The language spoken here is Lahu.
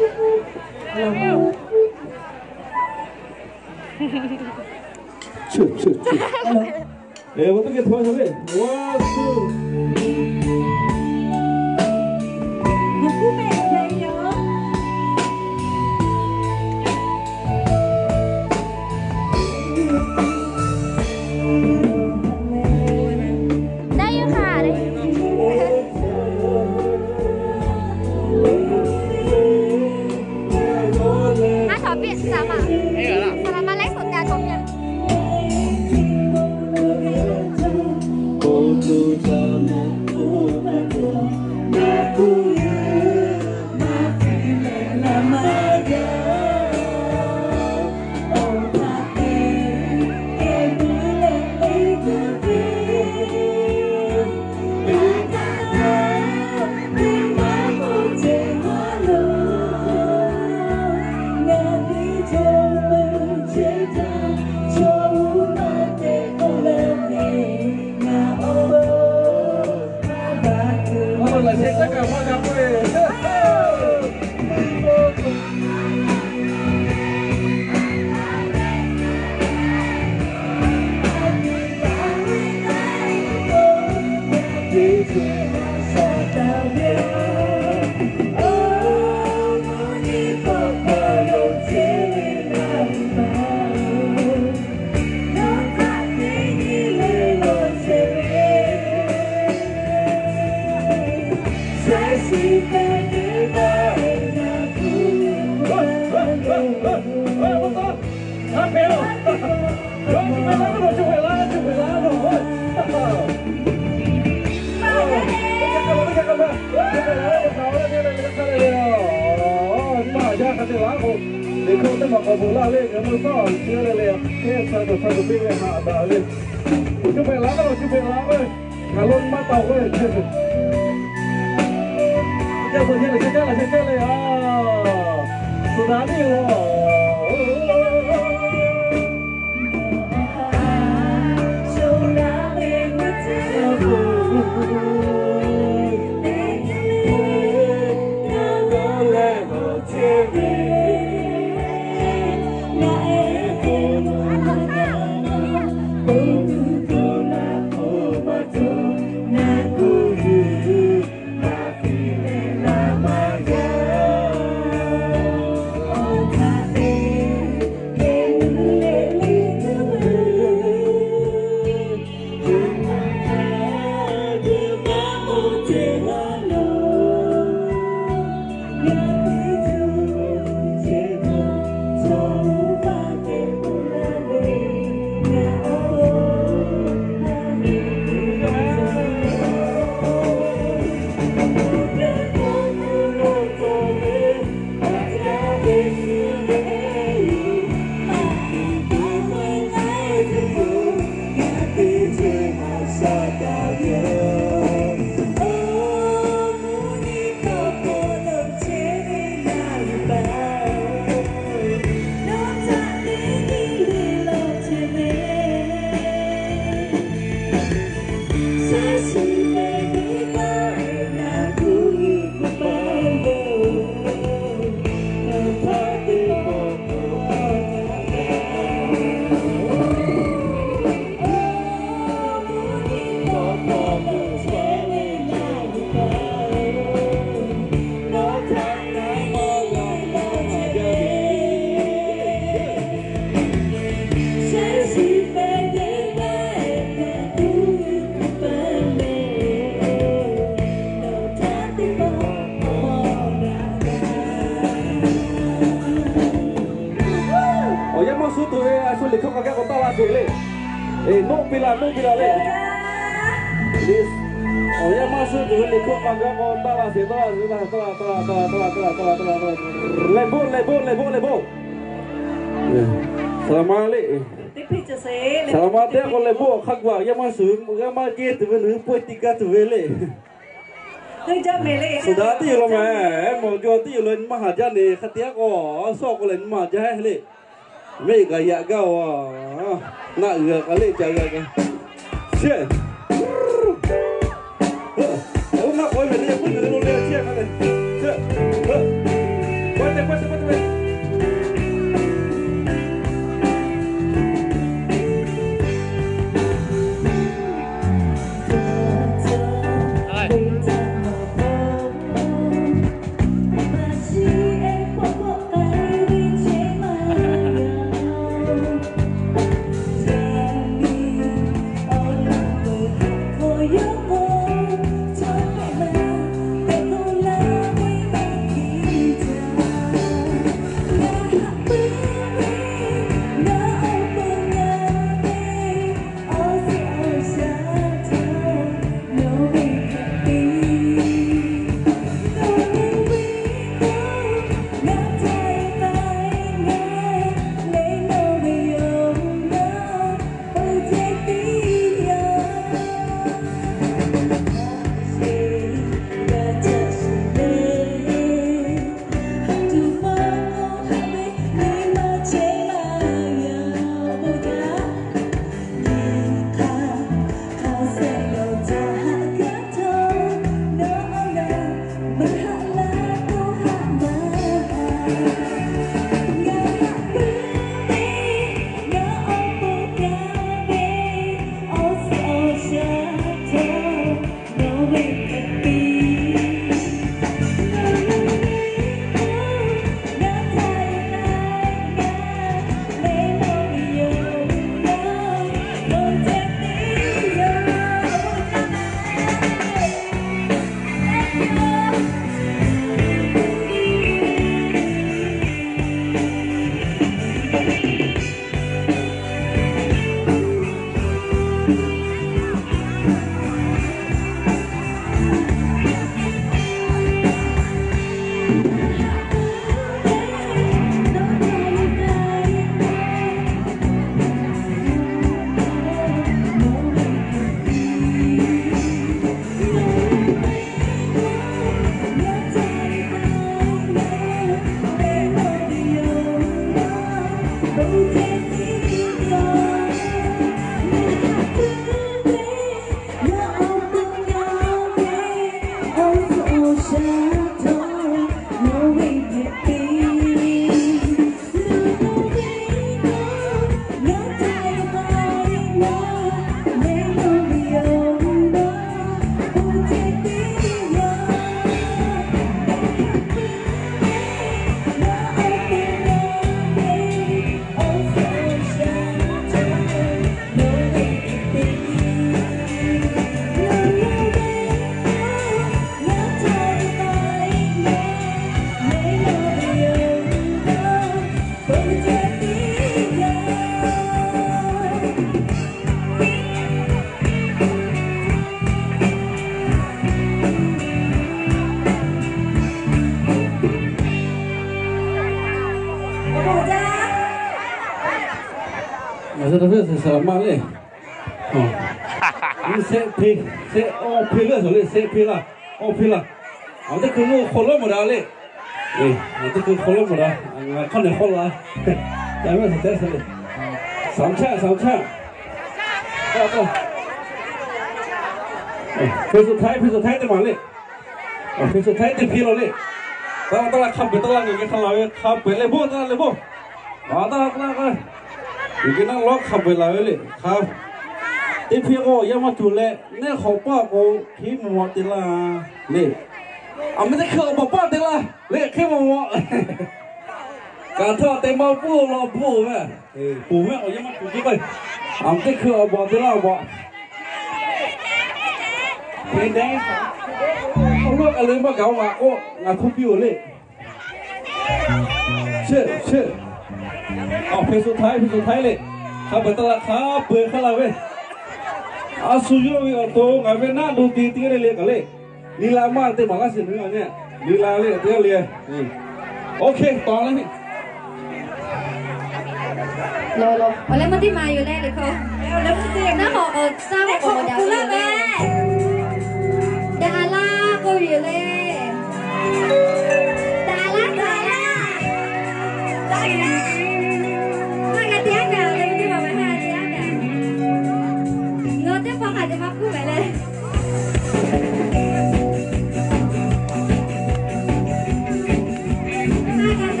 Hello. Hello. Hello. Hello. Awˬ, yaˇ maˇ suh tuˬ ve a shu liꞈ hkawˇ k'a gaˇ k'o taˇ la sheˍ le. Eˬ, noˆ piˇ la, noˆ piˇ la le. Awˬ, yaˇ maˇ suh tuˬ ve liꞈ hkawˇ k'a gaˇ k'o taˇ la sheˍ, taˇ la sheˍ, taˇ la, taˇ la, taˇ la, taˇ la, taˇ la, taˇ la, taˇ la, taˇ la. Lehˬ bon, lehˬ bon, lehˬ bon, lehˬ bon. Saˍ laˍ ma le. Saˍ laˍ ma teˇ k'o lehˬ bon awˬ hk'aˇ g'a, yaˇ maˇ suh, yaˇ maˇ geh tuˬ ve, nawˬ hui pawehˇ tiꞈ gaˇ tuˬ ve le. Suhˍ daꞈ teˇ yoˬ law mehˍ, mawˬ jaw teˇ yoˬ law, nyi ma haˍ jaˇ le, hk'a te aˉ k'o, a sawˉ k'o lehˬ nyi ma haˍ jaˇ heˆ le. Mehˆ kaꞈ yaꞈ gaˇ-oˬ. Naˆ g'uiˬ kaꞈ le ca g'a kaꞈ. Shehˆ. Oˇ naˆ k'awꞈ ve le, puiˉ ve lo le, shehˆ kaꞈ le. Shehˆ. Ngaˬ hui ta hpehˇ suhˍ suhˍ maˇ le. Sehˆ hpeˇ, sehˆ awˇ hpeˇ leuˆ suhˍ le, sehˆ hpeˇ laˇ, awˇ hpeˇ laˇ. Awˬ teˇ hkui lo hk'aw lawˉ mawˬ daꞈ le. Awˬ teˇ hkui hk'aw lawˉ mawˬ daꞈ. Ngaˬ hk'awˇ nehˬ hk'awˇ la. Yaꞈ ve suhˍ tehˉ suhˍ le. Saˍ chehˇ, saˍ chehˇ. Hpeˇ suhˍ htaiˇ, hpeˇ suhˍ htaiˇ teˇ maˬ le. Hpeˇ suhˍ htaiˇ teˇ hpeˇ law le. Taˇ taˇ laˇ hk'a peu-eˬ taˇ laˇ, ngaˬ geh hk'a laˬ ve hk'a peu-eˬ le boˇ, taˇ laˇ le boˇ. Aˬ taˇ laˇ k'o, ngaˬ geh naˆ lawˉ hk'a peu-eˬ laˬ ve le. Hk'a teˇ hpeˇ k'o yaˇ maˇ tuˬ leh, neˇ hk'awꞈ paˆ k'o hkiˉ maw maw te laˇ le. Aˬ meh teˇ hkui awˬ bawꞈ paˆ te laˇ le, hkiˉ maw maw. Kaꞈ htawˇ te maˇ puˇ law puˇ ve, puˬ mehˆ awˬ yaˇ maˇ tuˬ teˇ k'o, aˬ meh teˇ hkui awˬ bawꞈ te laˇ awˬ bawꞈ. Awˬ lawˉ k'a le maˇ gaˬ-oˬ, ngaˬ k'oˆ ngaˬ htoˇ piˇ-oˬ le. Sheˍ, sheˍ. Awˬ hpeˇ suhˍ htaiˇ, hpeˇ suhˍ htaiˇ le. Hk'a peu-eˬ taˇ laˇ, hk'a peu-eˬ hk'a laˬ ve. A shu yawˇ ve awˬ to ngaˬ ve naˆ do te teˇ g'aˇ le le kaꞈ le. Liꞈ la maˇ te maˍ laˇ sheˍ, nyi liꞈ la le teˇ g'aˇ le. Oˇ hk'e taw le. Awˬ leh meuˇ teˇ maˍ yoˬ leh, naˉ hawꞈ k'awꞈ shaˉ k'awꞈ k'awꞈ daꞈ ve yoˬ leh. Daꞈ laˇ k'oˆ ve yoˬ leh. Daꞈ laˇ, daꞈ laˇ. Maˇ g'a te aˉ gaˬ leh, teˇ maˍ maˍ haˉ te aˉ gaˬ. Ngaˬ teˇ hpaˍ hk'aˬ te maˇ k'oˆ ve leh.